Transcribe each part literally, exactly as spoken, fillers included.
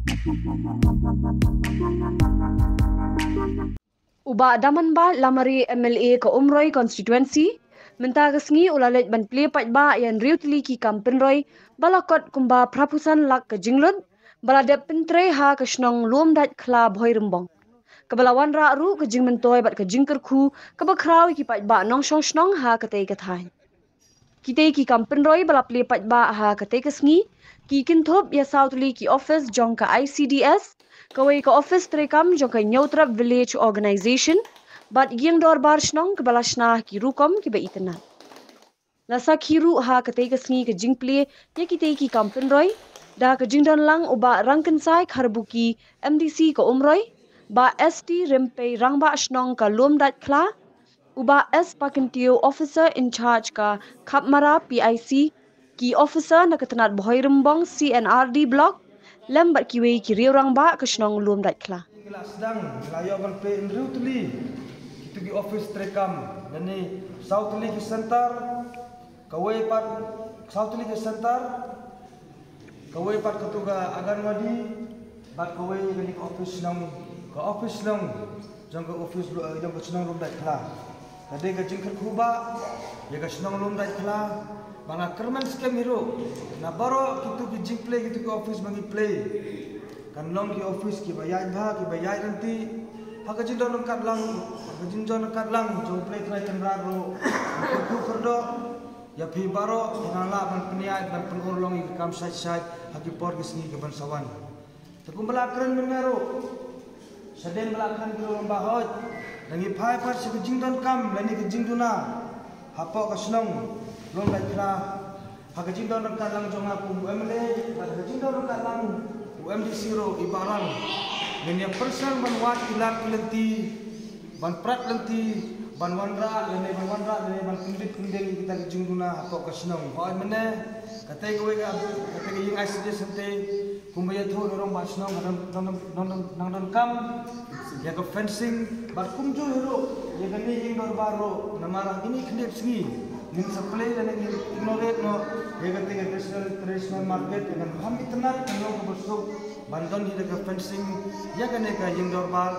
U Bah Damanbah Lamare, M L A ka Umroi Constituency, mynta ka sngi u la leit ban plie paidbah ïa hynriew tylli ki kam pynroi ba la kot kumba phra phew san lak ka jinglut, ba la dep pyntrei ha ka shnong Lumdaitkhla Bhoirymbong. Kaba la wanrah ruh ka jingmyntoi bad ka jingkyrkhu kaba khraw ïa ki paidbah nongshong shnong ha katei ka thaiñ. Kitei ki kam pynroi ba la plie paidbah ha katei ka sngi ki kynthup ïa saw tylli ki ophis jong ka I C D S, kawei ka ophis treikam jong ka Hynñiewtrep Village Organisation, bad ïing dorbar shnong kaba la shna ha ki rukom kiba itynnad. La sakhi ruh ha katei ka sngi ka jingplie ïa kitei ki kam pynroi da ka jingdon lang u Bah Rangkynsai Kharbuki, M D C ka Umroi, Bah S T Rympei, Rangbah shnong ka Lumdaitkhla, u Bah S Pakynthiew, officer in charge ka Khapmara P I C, ki officer na ka tnat Bhoirymbong C and R D Block, lem bad kiwei ki riew rangbah ka shnong Lumdaitkhla. Ngi la sdang, ngi la ïoh ban plie hynriew tylli kitu ki ophis treikam, lane saw tylli ki center, kawei pat, saw tylli ki center, kawei pat katu ka Anganwadi, bad kawei kane ka ophis shnong, ka ophis shnong jong ka ophis blo-, eh, jong ka shnong Lumdaitkhla. Ka dei ka jingkyrkhu ba ïa ka shnong Lumdaitkhla, ba nga kyrmen skhem hi ruh na baroh kitu ki jingplie, kitu ki ophis ba ngi plie, kan long ki ophis kiba ïaid bha, kiba ïaid ryntih ha ka jingdon ryngkat lang, ha ka jingdon ryngkat lang jong U Blei Trai Kynrad ruh. Kyrkhu kyrdoh ïa phi baroh, phi nang lah ban pynïaid, ban pynurlong ïa ki kam shait shait ha ki por ki sngi ki ban sa wan. Te kumba la kren mynne ruh, shadien ba la kren ki ruh, ba hoi, da ngi phai pat sha ka jingdonkam lane ka jingduna hapoh ka shnong Lumdaitkhla, ha ka jingdon ryngkat lang jong nga kum u M L A, bad ha ka jingdon ryngkat lang u M D C ruh, i Bah Rang, ngin ïa pyrshang ban wad ki lad ki lynti, ban prat lynti, ban wanrah lane ban wanrah lane ban kyndit kyndeng ïa kita ki jingduna hapoh ka shnong. Hoi mynne, katei kawei ka, katei ka ïing I C D S hangtei, kumba ïathuh na u rangbah shnong, nang don, nang don, nang donkam ïa ka fencing, bad kumjuh hi ruh ïa kane ïing dorbar ruh, namar ha kine khyndiat sngi ngin sa plie lane ngin inaugurate noh ïa katei ka traditional, traditional market, ïa kan kham itynnad, kan long kaba suk ban don hi da ka fencing ïa kane ka ïing dorbar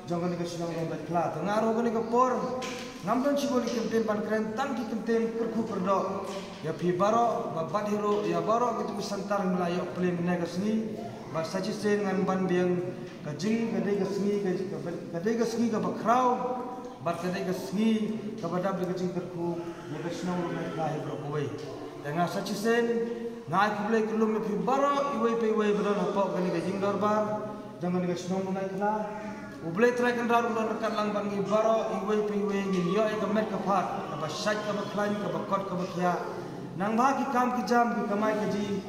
jong kane ka shnong Lumdaitkhla. Te nga ruh kane ka por ngam don shibun ki kyntien ban kren, tang ki kyntien kyrkhu kyrdoh ïa phi baroh, bad hi ruh ïa baroh kitu ki center ba la ïoh plie mynne ka sngi, bad sa shisien ngan ban biang ka jing, ka dei ka sngi, ka, ka, ka dei ka sngi kaba khraw, bad ka dei ka sngi kaba dap da ka jingkyrkhu ïa ka shnong Lumdaitkhla hi baroh kawei. Te nga sa shisien nga ai khublei kylum ïa phi baroh iwei pa iwei ba don hapoh kane ka ïing dorbar jong kane ka shnong Lumdaitkhla. U Blei Trai Kynrad un don ryngkat lang bad ngi baroh iwei pa iwei, ngin ïoh ïa ka met ka phad kaba shait kaba khlaiñ, kaba kot kaba khiah. Nang bha ki kam ki jam, ki kamai kajih.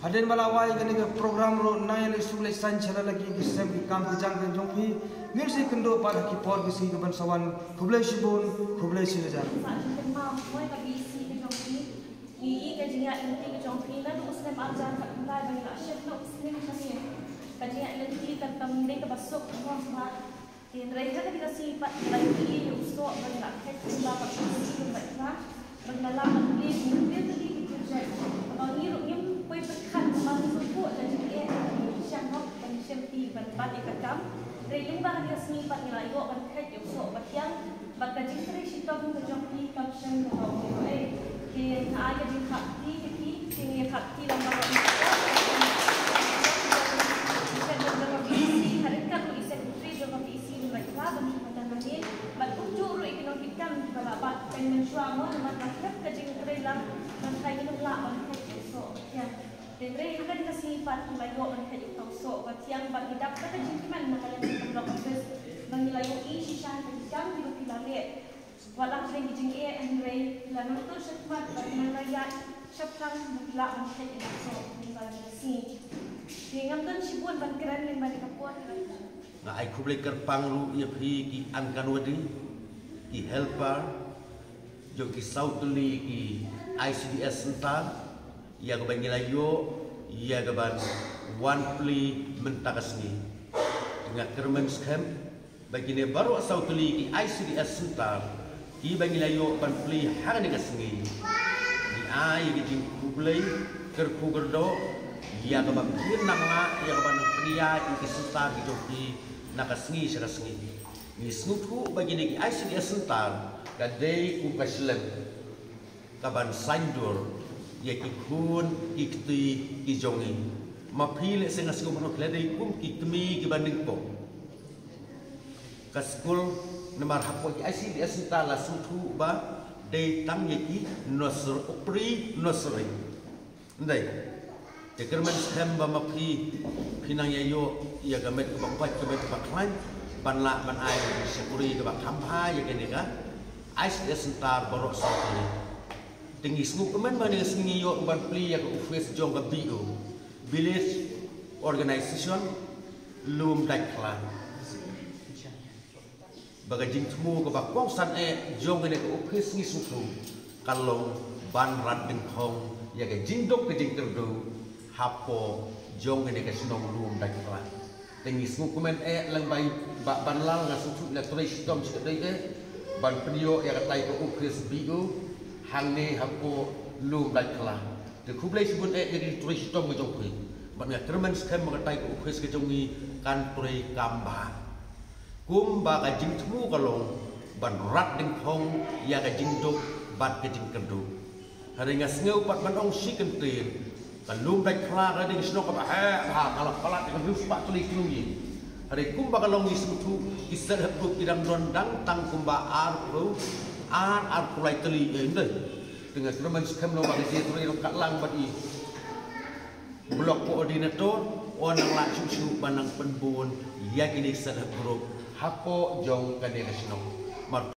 Hadien ba la wai kane ka program ruh, nang ïa leit suk leit saiñ sha la ki, ki sem ki kam ki jam ki jong phi. Ngin sa ïakynduh pat ha ki por ki sngi ki ban sa wan. Khublei shibun, khublei shihajar. Sa jingkynmaw, moi ka B C ka jong phi. Ngi i ka jingïaid lynti ka jong phi naduh u snem arhajar khatkhyndai ba ngi la shift noh u snem jong ngi. Ka jingïaid lynti kan tam dei kaba suk, kaba suk. Hynrei ha kane ka sngi pat ngi la ïohi ïa u soh ba ngi la kheit kumba ka B C Lumdaitkhla ba ngi la lah ban plie ïa ki project. Haba ngi ruh ngim poi pyrkhat ba ngi sngewthuh ka jingeh, ngi sngewthuh ban shim ti ban bat ïa ka kam. Hynrei lyngba kane ka sngi pat ngi la ïoh ban kheit ïa u soh ba thiang. Bad ka jingtrei shitom ka jong phi kam shym ka thaw ei ei. Te nga ai ka jingkyrpad ïa phi, te ngi kyrpad lang baroh. Ka jong ka B C, ka ryngkat ruh i secretary jong ka B C Lumdaitkhla ban shu pyntan hangne. Bad kumjuh ruh ïa ki nongkitkam kiba la bat pynmynshwa mo, namar ba hep ka jingtrei lang ban trei, ngim lah ban kheit ïa u soh ba thiang. Te hynrei ha kane ka sngi pat ngi la ïoh ban kheit ïa u soh ba thiang bad ngi dap da ka jingkmen na ka liang jong ka block office ba ngi la ïohi shisha ïa ki kam kiba phi la leh. Wat la pdeng ki jingeh hynrei phi la nangtuh shakhmat bad phi la ïaid shaphrang ba phi lah ban kheit ïa u soh ha kane ka sngi. Te ngam don shibun ban kren lyngba kane ka por. Nga ai khublei kyrpang ruh ïa phi ki Anganwadi, ki helper jong ki saw tylli ki I C D S center, ïa kaba ngi la ïoh ïa kaban wan plie mynta ka sngi. Nga kyrmen skhem ba kine baroh saw tylli ki I C D S center kiba ngi la ïoh ban plie ha kane ka sngi, ngi ai ki jingkhublei kyrkhu kyrdoh Ïa kaba phin nang lah ïa kaba nang pynïaid ïa ki center ki jong phi na ka sngi sha ka sngi. Ngi sngewthuh ba kine ki I C D S center ka dei kum ka shlem kaban saiñdur ïa ki khun ki kti ki jong ngi. Ma phi lehse nga sngew ba phi la dei kum ki kmie kiba nyngkong. Ka skul namar hapoh ki I C D S center la sngewthuh ba dei tang ïa ki nursery, pre-nursery. Ndai. Te kyrmen skhem ba ma phi phi nang ïa ïoh ïa ka met kaba pait ka met kaba khlaiñ ban lah ban ai shakri kaba kham bha ïa kane ka I C D S center baroh saw tylli. Te ngi sngewkmen ba ngi sngew ïoh ban plie ïa ka office jong ka B O, Village Organization, Lumdaitkhla. Ba ka jingthmu kaba kongsan eh jong kane ka office ngi sngewthuh ka long ban rat dyngkhong ïa ka jingduk ka jingkyrduh hapoh jong kane ka shnong Lumdaitkhla. Te ngi sngewkmen eh lang bai ba ban lal nga sngewthuh la trei shitom shi kadei eh ban pynïoh ïa katai ka office B O hangne hapoh Lumdaitkhla. Te khublei shibun eh ïa ki trei shitom ka jong phi. Bad nga kyrmen skhem ba katai ka office ka jong ngi kan trei kam bha. Kumba ka jingthmu ka long ban rat dyngkhong ïa ka jingduk bad ka jingkyrduh. Hynrei nga sngew pat ban ong shi kyntien ka Lumdaitkhla ka dei ka shnong kaba heh bha, ka la palat ïa ka hynriew spah tylli ki longïing. Hynrei kumba ka long ngi sngewthuh ki self help group ki dang don dang tang kumba arphew ar, arphew lai tylli, eh, ym dei. Te nga kyrmen skhem noh ba ka jingtrei ruh ka lang bad i Block Coordinator, yn nang lah shuh shuh ban nang pynbun ïa kine ki self help group hapoh jong kane ka shnong. Mar